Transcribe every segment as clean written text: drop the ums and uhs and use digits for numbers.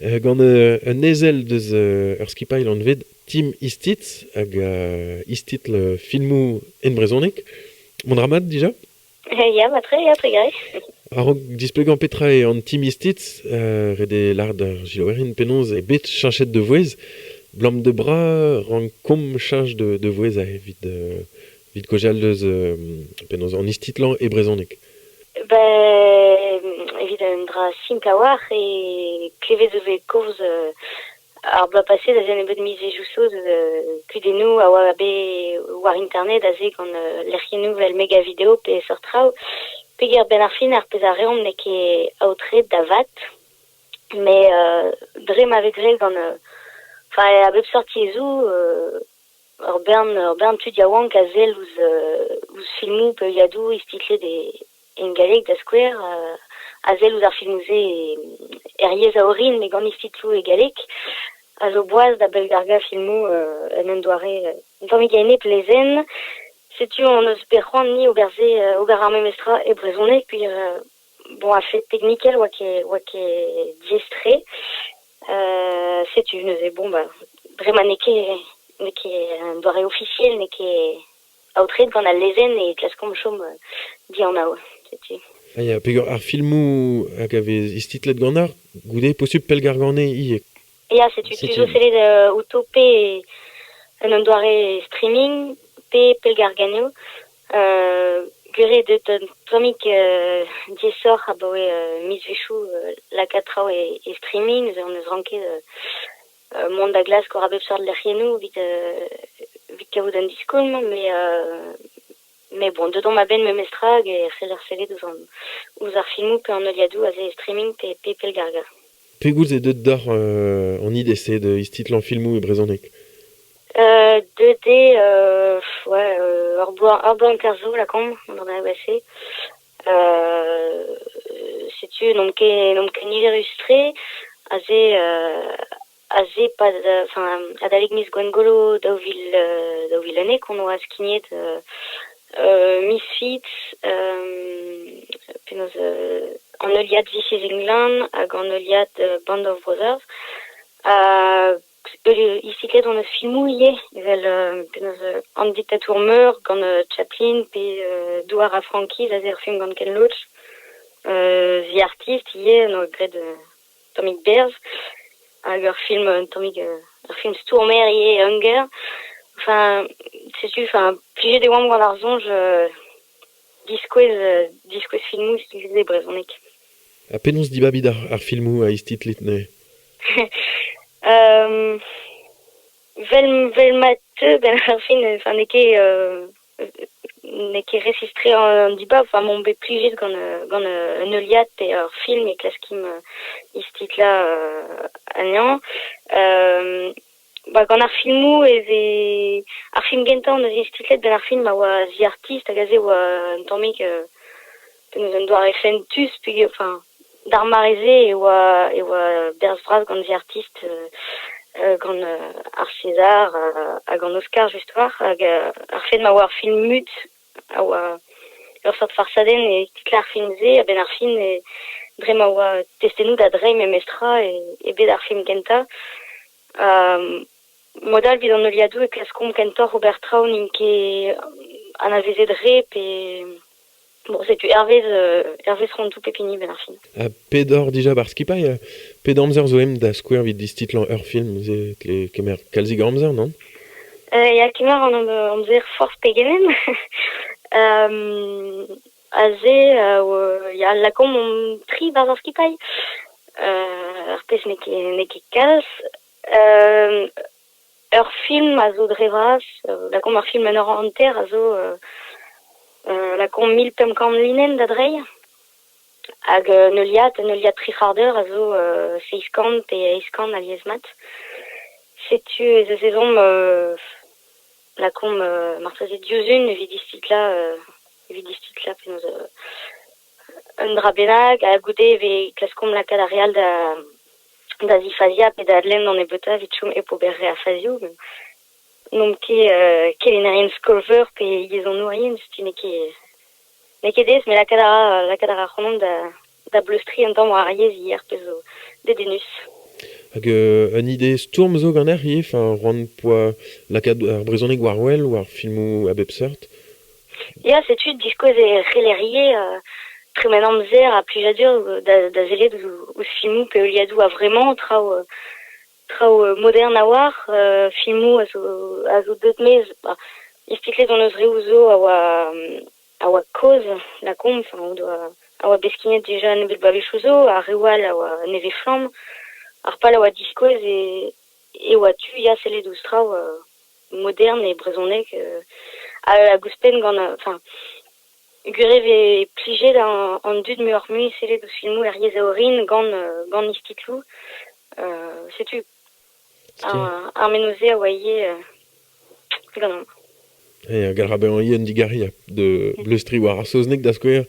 Gant un ezel deus ur skipailh anvet Team Istitz hag istitl filmoù en brezhoneg. Mont a ra mat dija? Ya, matre, ya, trugarez. A-raok displegañ petra eo an Team Istitz, ret eo lâret d'ar selaouerien penaos eo bet cheñchet da vouezh. Blam da bra rankomp cheñch da vouezh evit evit kaozeal deus penaos an istitlañ e brezhoneg. Ben, evit un dra simpl a-walc'h e klevet zo bet komz ar bloaz paset aze nebeut mizvezhioù zo deus kudennoù a oa bet war internet aze gant lec'hiennoù 'vel Megavideo pe seurt traoù. Peger 'benn ar fin ar pezh a reomp n'eo ket aotreet da vat, met dre ma vez graet gant enfin a bep seurt yezhoù ur bern tud yaouank a sell ouzh filmoù pe heuliadoù istitlet en galleg da skouer, a sell ouzh ar filmoù-se er yezh a orin met gant istitloù e galleg, a zo boas da bellgargañ filmoù en un doare un tammig a-enep lezenn. Setu hon eus bet c'hoant ni ober se, ober ar memes tra e brezhoneg peogwir bon a-fet teknikel oa ket diaes-tre. Setu neuze bon bah dre ma n'eo ket un doare ofisiel, n'eo ket aotreet gant al lezenn e klaskomp chom dianav, setu. Ah ya, peogwir ar filmoù hag a vez istitlet ganeoc'h goude posupl pellgargañ ivez. Ya, setu tu zo sellet outo pe en un doare streaming pe pellgargañ. Gwir eo deut un tammig diaesoc'h abaoe mizvezhioù lakaat traoù e streaming, neuze hon eus ranket mont da glask war a bep seurt lec'hiennoù evit kaout un diskoulm, mais bon, deut omp a-benn memestra hag e c'heller sellet ouzh ar filmoù pe an heuliadoù aze e streaming pe pellgargañ. Pegoulz eo deut deoc'h an ide-se da istitlañ filmoù e brezhoneg? Deut eo ouais, ur bloaz hanter zo lakaomp, an dra bennak. Setu n'omp ket niverus-tre aze pad enfin adalek miz Gwengolo 2011 hon oa skignet Misfits, penaos an heuliad This is England hag an heuliad Band of Brothers. Istitlet hon eus filmoù ivez evel penaos An Diktatour Meur gant Chaplin pe Douar ar Frankiz aze ur film gant Ken Loach. The Artist ivez en doa graet tammig berzh hag ur film un tammig ur film stourmer ivez Hunger. Enfin setu enfin plijet e oamp gant ar soñj diskouez filmoù istitlet e brezhoneg. Ha penaos dibabit ar filmoù a istitlit neuze? Vel ma teu 'benn ar fin, enfin n'eo ket resis-tre an dibab, enfin m'on bet plijet gant un heuliad pe ur film e klaskimp istitlañ anezhañ. Ba gant ar filmoù e vez ar film gentañ hon eus istitlet 'benn ar film a oa The Artist hag aze oa un tammig penaos un doare fentus peogwir enfin d'ar mare-se e oa berzh bras gant The Artist gant ar César hag an Oscar just war hag ar fed ma oa ar film mut a oa ur seurt farsadenn e titl ar film-se a-benn ar fin e dre ma oa testennoù da dreiñ memestra e bet ar film kentañ. Mod all evit an heuliadoù e klaskomp kentoc'h ober traoù n'int ket anavezet re pe bon setu hervez c'hoantoù pep hini 'benn ar fin. Ha pet oc'h dija 'barzh skipailh, pet amzer zo em da skouer evit istitlañ ur film se tle kemer kalzik amzer, non? Ya, kemer an amzer forzh pegement. Aze ya lakaomp omp tri 'barzh ar skipailh. Ar pezh n'eo ket kalz. Ur film a zo dre vras, lakaomp ur film un eur hanter a zo lakaomp 1500 linenn da dreiñ. Hag un heuliad 3/4 eur a zo 700 pe 800 alies-mat. Setu ez eus ezhomm lakaomp marteze div sizhun evit istitlañ penaos un dra bennak ha goude e vez klaskomp lakaat ar re all da zifaziañ pe da adlenn an nebeutañ evit chom hep ober re a fazioù. N'omp ket kelennerien skol-veur pe yezhonourien, setu n'eo ket aes met lakaat a ra ac'hanomp da bleustriñ un tamm war ar yezh ivez ar pezh zo dedennus. Hag un ide stourm zo ganer ivez, enfin c'hoant poa lakaat ar brezhoneg war wel war filmoù a bep seurt. Ya, setu diskouez e c'hellerie tremen amzer ha plijadur da sellet ouzh filmoù pe heuliadoù a-vremañ, traoù modern a-walc'h, filmoù a zo deut maez, ba, istitlet hon eus reoù zo a oa kozh, lakaomp, enfin, a oa bet skignet dija nebeut bloavezhioù zo, ha reoù all a oa nevez-flamm. Ar pal a oa diskouez e oa tu ya sellet ouzh traoù modern e brezhoneg hag ouzhpenn gant enfin gwir e vez plijet an dud muioc'h-mui sellet ouzh filmoù er yezh a orin gant istitloù. Setu ar mennozh-se a oa ivez ganeomp. E gall ra bezañ ivez un digarez de bleustriñ war ar saozneg da skouer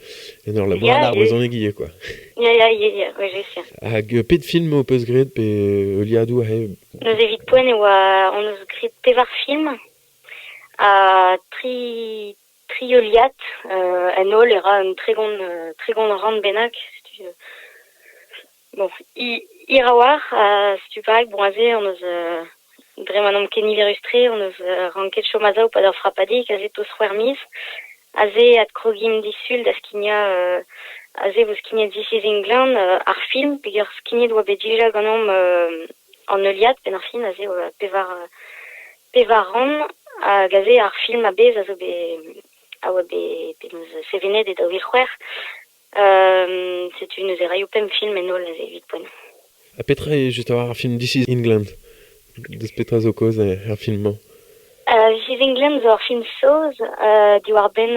en ur labourat ar brezhoneg ivez quoi. Ya, ouais, je Hag pet film ho peus graet pe heuliadoù aze? Neuze evit poent e oa hon eus graet pevar film ha tri heuliad en holl e ra un 30 rann bennak. Setu, bon, hir a-walc'h, setu perak, bon, aze hon eus dre ma n'omp ket niverus-tre, hon eus ranket chom a-sav pad ur frapadig, aze tost c'hwec'h miz. Aze adkrogimp disul da skignañ, aze vo skignet This is England, ar film, peogwir skignet oa bet dija ganeomp an heuliad, penn ar fin, aze oa pevar rann, hag aze ar film a-bezh a zo bet a oa bet neuze sevenet e 2006. Setu neuze raio pemp film en holl aze evit poent. Ha petra eo just a-walc'h ar film This is England? Deus petra zo kaoz er film-mañ? This is England zo ur film saoz diwar-benn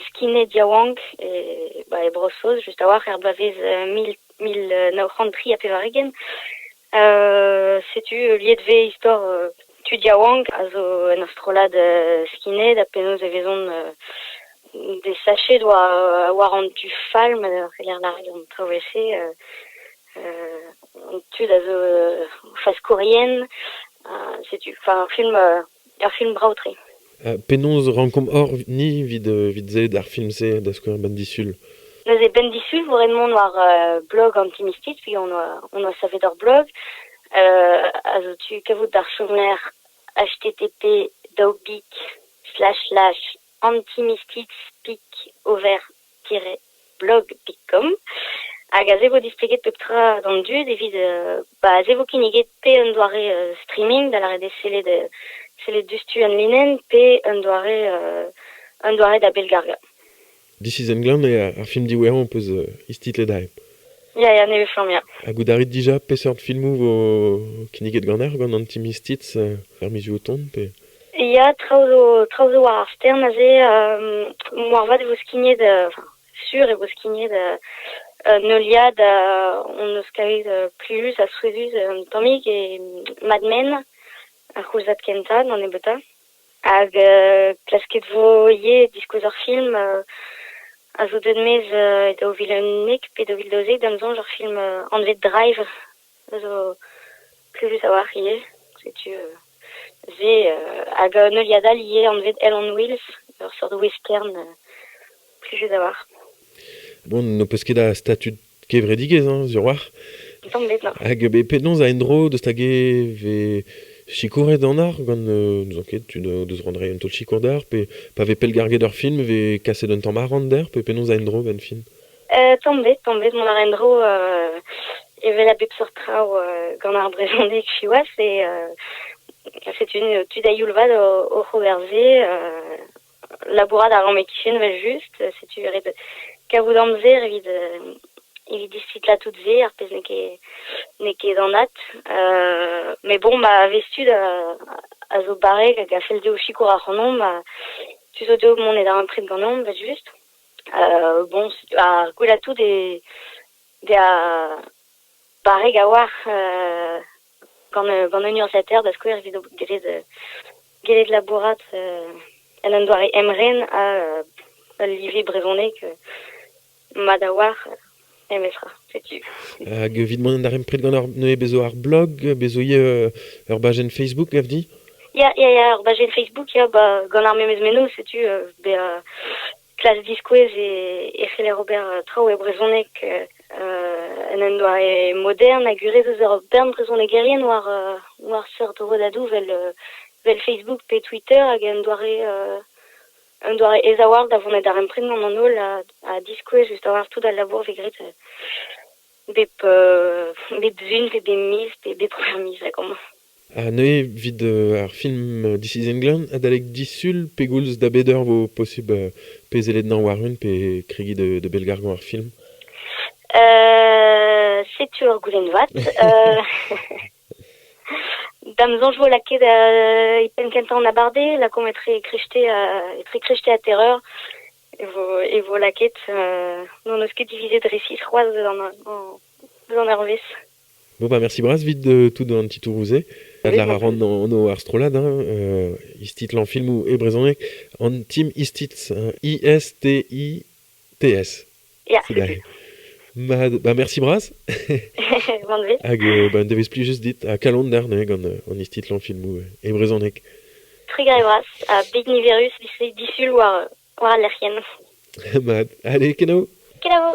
skinhead yaouank ba, e Bro-Saoz, just a-walc'h er bloavezh 1983. Setu heuliet vez istor tud yaouank a zo en ur strollad skinhead ha penaos e vezont desachet war an tu fall, ma c'heller lâret an traoù evel-se. An tud a zo faskourien, setu, enfin ur film brav-tre. Penaos rankomp hor ni evit sellet ar film-se da skouer benn disul? Neuze benn disul vo ret mont war blog Antimistitz, puis on oa savet ur blog, a zo tu kavout d'ar chomlec'h http://antimistitz.over-blog.com hag aze vo displeget pep tra d'an dud evit ba aze vo kinniget pe un doare streaming da lâret eo sellet diouzhtu en linenn pe un doare da bellgargañ. This is England eo ar film diwezhañ peus istitlet aze. Ya, nevez flamm, ya. Ha goût a rit dija peseurt filmoù vo kinniget ganeoc'h gant Antimistitz er mizioù o tont pe? Ya, traoù zo war ar stern aze, moarvat e vo skignet, enfin, sur e vo skignet un heuliad hon eus kavet plijus ha souezhus un tammig e Mad Men, ar c'houlzad kentañ d'an nebeutañ. Hag klasket vo ivez diskouez ur film a zo deut maez e 2011 pe 2012 da'm soñj ur film anvet Drive a zo plijus a-walc'h ivez. Setu se hag un heuliad all ivez anvet Hell on Wheels, ur seurt western plijus a-walc'h. Bon, n'ho peus ket a statud kevredigezh, hein, sur war. Tamm ebet, na. Hag be penaos a en-dro deus hag e vez sikouret an ar gant n'ouzon ket tud deus randre un taol sikour d'ar pe pa vez pellgarget ur film vez kaset un tamm arc'hant d'er pe penaos a en-dro benn fin? Tamm ebet, mont a en-dro evel a bep seurt traoù gant ar brezhoneg siwazh e setu tud a youl vat o ober se, labourat a ran e-kichen evel-just, setu ret kavout amzer evit istitlañ tout se, ar pezh n'eo ket anat. Mais bon, ma vez tud a zo barrek hag a fell dezho sikour ac'hanomp, ma tu zo dezho mont e darempred ganeomp evel-just. Bon, ar gwellañ tout eo bezañ barrek a-walc'h gant un urzhiataer da skouer evit gellet labourat en un doare emren ha ul live brezhoneg mat a-walc'h memestra, setu. Hag evit mont en darempred gant ar neuze bezo ar blog, bezo ivez ur bajenn Facebook gav dit? Ya, ur bajenn Facebook, ya, ba, gant ar memes meno, setu bezañ klask diskouez e c'heller ober traoù e brezhoneg. en un doare modern hag urez eus ur bern brezhonegerien war war seurt rodadoù vel vel Facebook pe Twitter hag un doare un doare aes a-walc'h da vont e darempred gant an holl ha diskouez just a-walc'h tout al labour vez graet bep bep sun pe bep miz pe bep c'hwec'h miz lakaomp. Ha neuze evit ar film This is England adalek disul pegoulz da bet eur vo posubl pe sellet nañ war-un pe kregiñ da bellgargañ ar film? Setu ur goulenn vat. Da'm soñj vo lakaet e penn kentañ an abardaez, lakaomp etre krechte etre krechte ha terreur e vo e vo lakaet. N'hon eus ket divizet resis c'hoazh eus an eus an eurvezh. Bon bah merci bras evit tout an titouroù-se. Adlar a ran anv ar strollad, hein, istitlañ filmoù e brezhoneg, an Team Istitz, I-S-T-I-T-S. Ya. Mat, bah merci bras. Vanvez. Hag bah, un devezh plijus dit ha kalon d'ar neuze gant an istitlañ filmoù e brezhoneg. Trugarez bras ha big niverus disul war, war al lec'hienn. Mat, allez, kenavo. Kenavo.